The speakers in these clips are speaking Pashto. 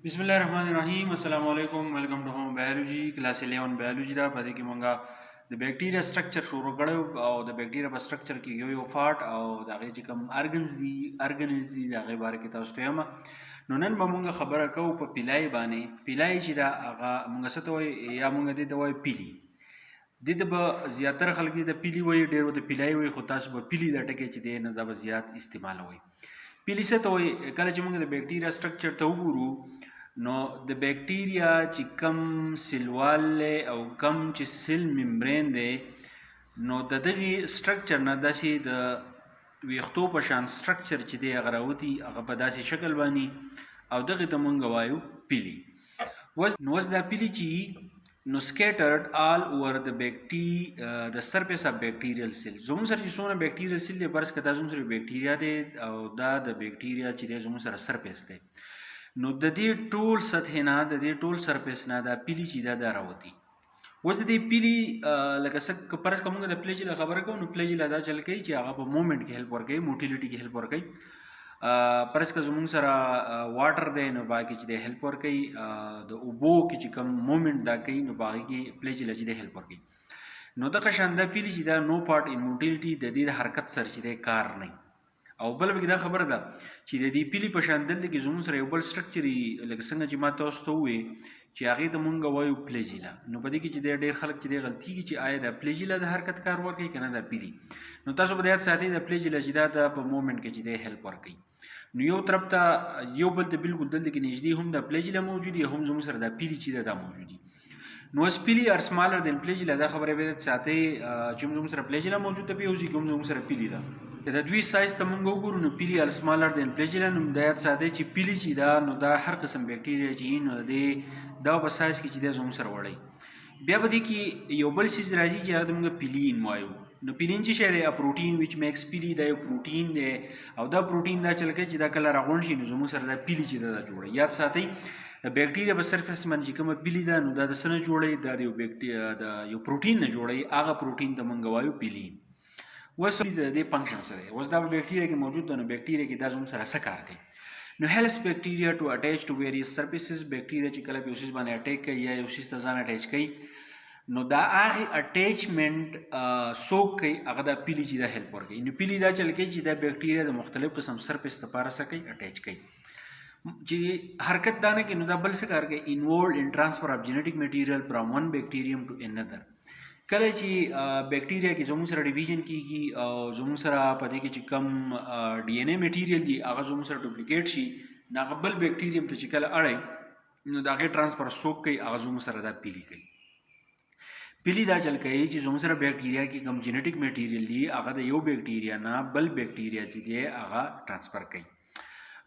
بسم الله الرحمن الرحیم. السلام علیکم. Welcome to Home Biology, class 11 biology. دا په دې کې مونږه د بیکټیریا سټرکچر شروع کړو او د بیکټیریا په سټرکچر کې یو یو پارټ او د هغې چې کوم ارګنز دي، ارګنز دي، د هغې باره کې تاسو ته وایم. نو نن به مونږ خبره کوو په pili باندې. Pili چې دا هغه مونږ څه ته وایو یا مونږ دې ته وایو pili. دې ته به زیاتره خلک دې ته pili وایي، ډېر ورته pili وایي، خو تاسو به pili دا ټکی چې دی نو دا به زیات استعمالوئ. Pili څه ته وایي؟ کله چې موږ د بیکټیریا سټرکچر ته وګورو نو د بیکټیریا چې کم cell wall دی او کم چې cell membrane دی، نو د دغې سټرکچر نه داسې د ویښتو په شان سټرکچر چې دی هغه راوتی، هغه په داسې شکل باندې، او دغې ته مونږ وایو pili. وس نو اوس دا pili چې نو scattered all over the surface of bacterial cell. زموږ سره چې څونه bacterial cell دی، فرض کړه دا زموږ سره بیکټیریا دی او دا د بیکټیریا چې دی زموږ سره surface دی، نو د دې ټول سطح نه، د دې ټول surface نه دا pili چې دا راوتی. اوس د دې pili لکه څه فرض کړه موږ د flagella خبره کوو، نو flagella دا چل کوي چې هغه په movement کې help ورکوي، motility کې help ورکوي. فرض که زموږ سره water دی نو باقي چې دی help ورکوي، د اوبو کې چې کوم movement دا کوي نو باقي کې flagella چې دی help ورکوي. نو دغه شان دا pili چې دا no part in motility، د دې د حرکت سره چې دی کار نه. او بل به دا خبره ده چې د دې pili په شان دلته کې زموږ سره یو بل سټرکچر، لکه څنګه چې ما تاسو ته ووی چې هغې ته مونږ وایو flagella. نو په دې کې چې دی ډېر خلک چې دی غلطیږي چې آیا دا flagella د حرکت کار ورکوي که نه دا pili. نو تاسو به یاد ساتئ، د flagella چې دا د په movement کې چې دی help ورکوي. نو یو طرف ته یو بل ته بالکل دلته کې نږدې هم د flagella موجود دي، هم زموږ سره د pili چې دا موجود دي. نو اوس pili are smaller than flagella. دا خبره به ساتئ چې زموږ سره flagella موجود ده په یو ځای کې، هم زموږ سره pili ده. که د دوی سایز ته مونږ وګورو نو pili are smaller than flagella. نو دا یاد ساتئ چې pili چې دا نو دا هر قسم بیکټیریا چې نو د دا په سایز کې چې دا زموږ سره وړي. بیا په دې کې یو بل څیز راځي چې هغه موږ pilin وایو. نو pilin چې شی دی؟ Protein which makes pili. دا یو پروټین دی او دا پروټین دا چل کوي چې دا کله راغونډ شي نو زموږ سره دا pili چې دا جوړي. یاد ساتئ، د بیکټیریا په surface باندې چې کومه pili ده نو دا د څه نه جوړي؟ دا د یو بیکټیریا د یو پروټین نه جوړي. هغه پروټین ته مونږ وایو pilin. اوس د دې function څه دی؟ اوس دا په بیکټیریا کې موجود ده، نو بیکټیریا کې دا زموږ سره څه کار کوي؟ نو helps bacteria to attach to various surfaces. Bacteria چې کله په یو څیز باندې اٹیک کوي یا یو څیز ته ځان اٹیچ کوي نو دا هغه attachment څوک کوي؟ هغه دا pili چې دا help ورکوي. نو pili دا چل کوي چې دا بیکټیریا د مختلف قسم surface لپاره څه کوي؟ اٹیچ کوي. چې حرکت دا نه کوي نو دا بل څه کار کوي؟ Involved in transfer of genetic material from one bacterium to another. کله چې بیکټیریا کې زموږ سره division کیږي او زموږ سره په دې کې چې کم DNA material دی هغه زموږ سره duplicate شي، نو هغه بل bacterium ته چې کله اړي نو د هغې transfer څوک کوي؟ هغه زموږ سره دا pili کوي. Pili دا چل کوي چې زموږ سره بیکټیریا کې کوم genetic material دی هغه د یو بیکټیریا نه بل بیکټیریا چې دی هغه transfer کوي.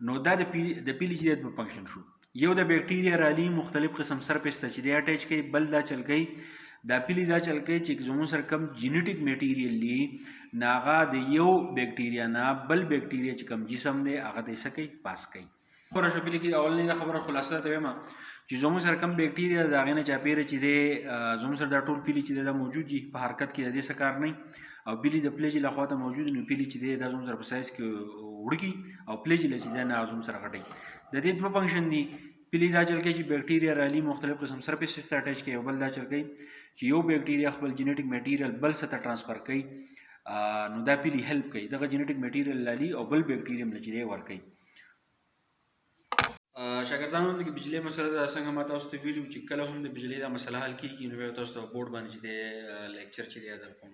نو دا د pili چې په function شو. یو د بیکټیریا رالی مختلف قسم surface ته چې دی اٹیچ کوي، بل دا چل کوي، دا pili دا چل کوي چې زموږ سره کم genetic material دی نو هغه د یو بیکټیریا نه بل بیکټیریا چې کم جسم دی هغه ته څه کوي؟ Pass کوي. خبره شو pili کې. اولنې دا خبره خلاصه ته وایم چې زموږ سره کم بیکټیریا د هغې نه چاپېره چې دی زموږ سره دا ټول pili چې دی دا موجود دي، په حرکت کې د دې څه کار نه او pili د flagella خوا ته موجود. نو pili چې دی دا زموږ سره په سایز کې وړوکي او flagella چې دی نه زموږ سره غټي. د دې دوه function دي. Pili دا چل کوي چې بیکټیریا رالی مختلف قسم surfaces ته اٹیچ کوي او بل دا چل کوي چې یو بیکټیریا خپل genetic material بل څه ته transfer کوي. نو دا pili help کوي، دغه genetic material لالی او بل bacterium له چې دی ورکوي. شاګردانو، د بجلی مسله ده. څنګه ما تاسو ته ویلي چې کله هم د بجلی دا مسله حل کیږي نو بیا تاسو ته بورډ باندې چې دی lecture چې دی در کوم.